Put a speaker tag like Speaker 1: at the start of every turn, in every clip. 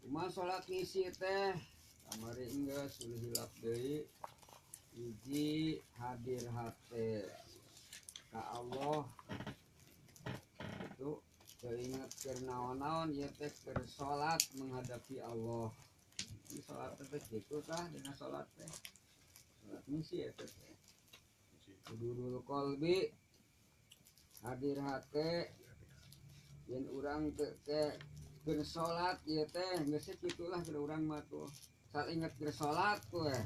Speaker 1: Kumaha salat ngisi teh? Kamari enggeus ulah hilap deui. Hiji hadir hate ka Allah itu teu inget keur naon-naon ieu teh keur salat menghadapi Allah. Ini salat teh kitu tah dina salat teh. Salat ngisi eta teh. Hudurul qalbi hadir hate yen urang teh keur salat ieu teh geus kitulah keur urang mah tuh. Sal inget keur salat we. Nah,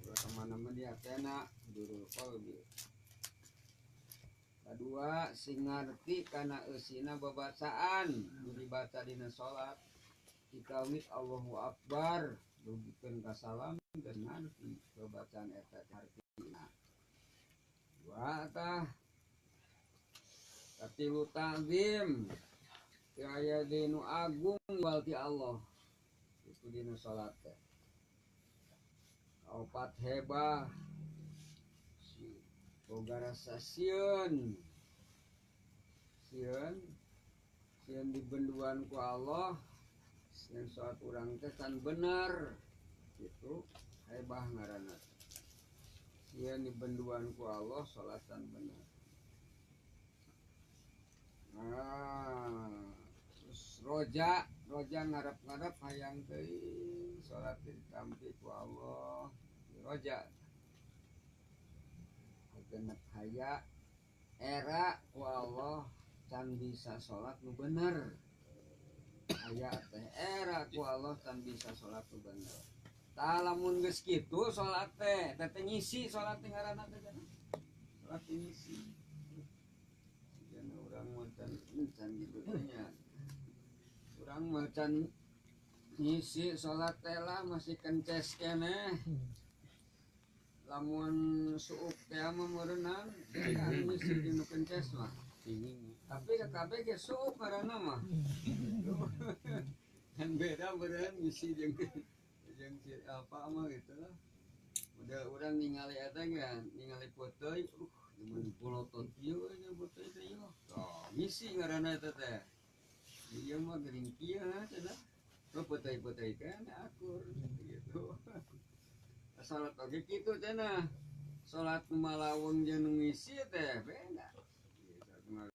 Speaker 1: ulah ka mana-mana di hatena hudurul qalbi. Kadua sing ngarti kana eusina babacaan nu dibaca dina salat. Dikawit Allahu Akbar dugikeun ka salam geus ngarti babacaan eta hartina. Dua tah. Katilu ta'zim teu aya deui nu agung wal ti Allah. Itu dina salat teh. Kaopat hebah boga rasa sieun. Sieun sieun dibenduan ku Allah yang salat urang teh can bener gitu hebah ngaranna. Sieun dibenduan ku Allah salat can bener. Nah, terus roja, roja ngarep-ngarep hayang teuing salat ditampi ku Allah. Roja. Genep haya era ku Allah can bisa salat nu bener. Haya teh era ku Allah can bisa salat nu bener. Tah lamun geus kitu salat teh, teh teh ngisi salat teh ngaranna teh cenah. Salat ngisi. Jangan urang mah can can gitu teh nya. Urang mah can ngisi salat teh lah masih kences keneh. Lamun suuk teh mah meureunang kan ngisi jeung nu kences mah. Tapi ka kabeh ge suuk ngaranna mah. Kan beda meureun ngisi jeung jeung si apa mah gitu lah. Udah urang ningali eta ge ningali peuteuy, mun polotot kieu nya peuteuy teh ieu. Tah ngisi ngaranna eta teh. Ieu mah geuning kieu cenah. Oh peuteuy-peuteuy kan akur gitu. Salat oge kitu cenah. Salat nu malaweng jeung nu ngisi teh beda.